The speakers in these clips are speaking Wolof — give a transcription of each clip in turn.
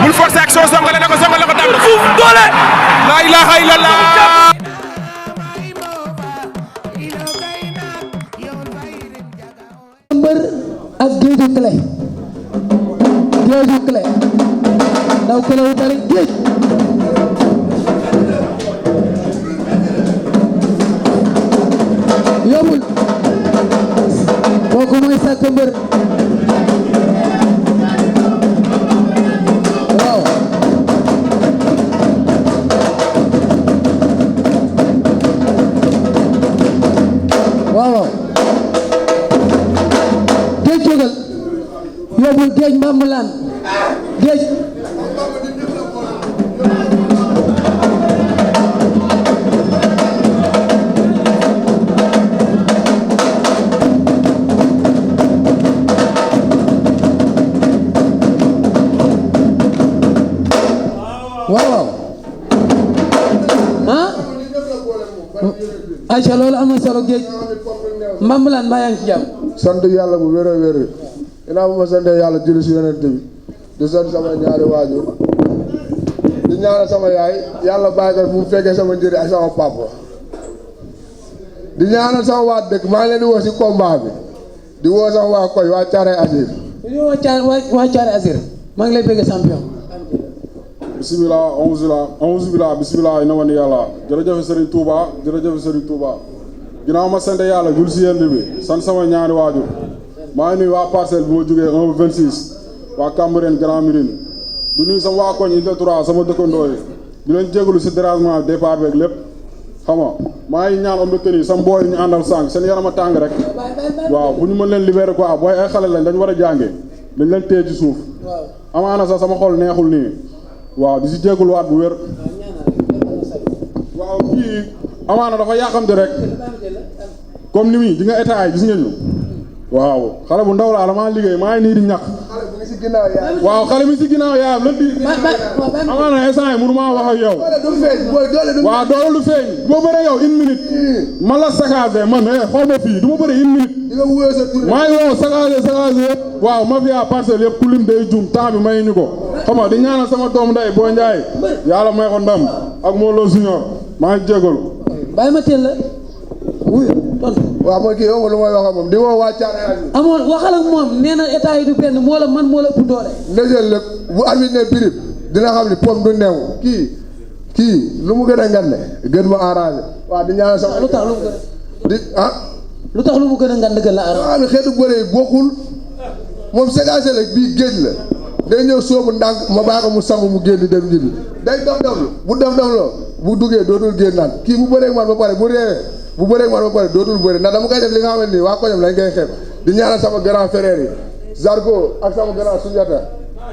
bul forcer action songale na ko daan na fuuf doole. la ilaha illallah. mbër ak géeju clé ndaw clé wu bari géej yombul kooku mooy sàkk mbër waaw waaw géej jógal yóbbul géej Mambulaan géej waaw ah Aïcha loolu am na solo géej Mambulaan mbaa yaa ngi ci jàmm. sant yàlla bu wér a wér ginnaaw bu ma sant yàlla julli si yonent bi di sant sama ñaari waajur di ñaanal sama yaay yàlla bàyyi ko mu fekkee sama njëriñ ak sama papa di ñaanal sama waa dëkk maa ngi leen di woo si combat bi di woo sama waa koñ waa Thiaroye Azur. di woo waa Thiaroye Azur maa ngi lay bëgg champion. bisimilah onze bila bisimilah ina wani yàlla jërëjëf Serigne Touba jërëjëf Serigne Touba ginnaaw ma sant yàlla jul si yend bi sant sama ñaari waajur maa ngi nuyu waa parcelle bu ma jógee 1 ba 26 waa Cambérène Grand Médine du nuyu sama waa koñ unité 3 sama dëkkandoo yi di leen jégalu si dérangement départ beeg lépp xam nga maa ngi ñaan am na tëni sama booy ñu àndal sànq seen yaram a tàng rek waaw bu ñu mën leen libéré quoi booy ay xale lañ dañ war a jànge dañ leen téye ci suuf amaana sax sama xol neexul nii waaw di si jégaluwaat bu wér waaw kii amaana dafa yàqamte rek comme ni muy di nga état yi gis ngeen ñu waaw xale bu ndaw laa damaa liggéey maa ngi nii di ñàkk waaw xale mi si ginnaaw yaayam lan di amaana instant yi mënu maa wax ak yow waaw doole lu feeñ du ma bëre yow une minute man la saccagé man xool ma fii du ma bëre une minute maa ngi woo saccagé yëpp waaw mafia parcelle yëpp ku lim day jum temps bi may ñu ko xam nga di ñaanal sama doom nday boo njaay yàlla may ko ndam ak moo loo junior maa ngi jégalu bàyyi ma teel la wuyu tontu. waaw mooy kii yow lu may wax ak moom di woo waa Thiaroye Azur. amoon waxal ak moom nee na état yi du benn moo la man moo la ëpp doole. ndegeel lépp bu arbitre ne birib dina xam ni pom du neew kii lu mu gën a ngande gën ma arrangé waaw di ñaanal sama. lu tax lu mu gën a. di ah. lu tax lu mu gën a ngand gën la arrangé. waaw xeetu bëre yi bokkul moom segagé la bii géej la day ñëw soobu ndànk ma baax mu sangu mu génn dem njëriñ day dof doflu bu dof dofloo bu duggee dootul génn naan kii bu bëree man ba pare bu réeree bu bëree man ba pare dootul bëri ndax dama koy def li nga xamante ni waa koñam lañ koy xeeb di ñaanal sama grand frère yi Zarko ak sama grand Sunjata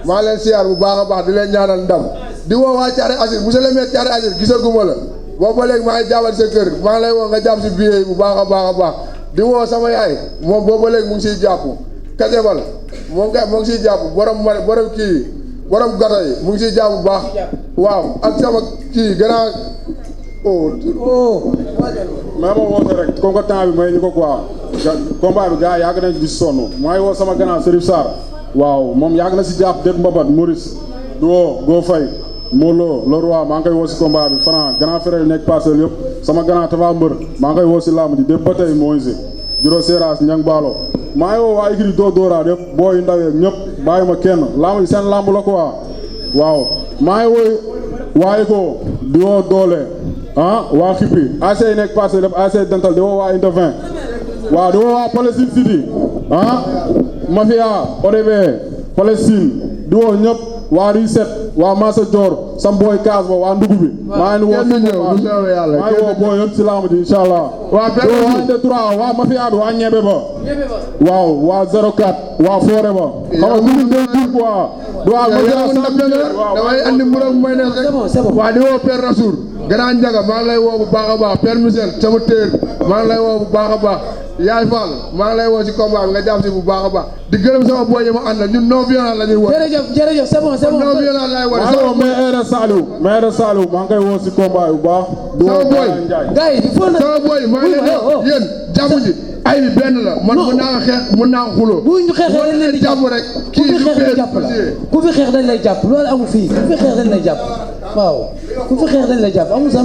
maa leen siyaar bu baax a baax di leen ñaanal ndam di woo waa Thiaroye Azur monsieur le maire Thiaroye Azur gisaguma la boobu ba léegi maa ngi jàppal sa kër maa ngi lay woo nga jàpp si billet yi bu baax a baax a baax di woo sama yaay moom boobu ba léegi mu ngi siy jàpp Kajabal moom kay mu ngi siy jàpp borom kii borom gato yi mu ngi siy jàpp bu baax waaw ak sama kii grand mais ma woote rek comme que temps bi may ñu ko quoi combat bi gars yàgg nañ di sonn maa ngi woo sama gannaaw Serif Sarr waaw moom yàgg na si jàpp dégg mbabat Maurice Duo Go Faye Molo le roi maa ngi koy woo si combat bi Franc grand frère yi nekk parcelle yëpp sama gannaaw Tafa Mbër maa ngi koy woo si làmb ji dépp ba tey Moïse Juro Seras Ñang Baalo maa ngi woo waa Ikri doo dóoraat yëpp boo yu ndawee ñëpp bàyyi ma kenn làmb ji seen làmb la quoi waaw maa ngi woo waaye ko di woo doole waa xippi AC yi nekk parcelle yëpp AC dental di woo waa Inte 20 waaw di woo waa Palestine City mafia ODB Palestine di woo ñëpp waa Riset waa Massa Dior sam booy kaas ba waa ndugu bi maa ngi woo maa ngi woo booy yëpp si laamu ji incha allah waa Inte 3 waa mafia bi waa ñebe ba waaw waa 04 waa foore ba xam nga ñu day dul quoi du waa damay andi mburam may ne rek waa di woo Père Rasour Grand Ndiaga maa ngi lay woo bu baax a baax Père Michel sama téer maa ngi lay woo bu baax a baax Yaay Fall maa ngi lay woo si combat bi nga jàpp si bu baax a baax di gërëm sama boy yi ma àndal ñun non violent la ñuy woo. jërëjëf c'est bon non violent laay woo. maa ngi woo maire Saliou maa ngi koy woo si combat bu baax. sama boy gars yi il faut na sama boy maa ngi leen yéen jàmm ji ay bi benn la man mën naa xeex mën naa xuloo bu ñu xeexee dañ leen di jàmm rek ku fi xeex dañ jàpp la ku fi xeex dañ lay jàpp loolu amul fii ku fi xeex dañ lay jàpp waaw ku fi xeex dañ lay jàpp amul sax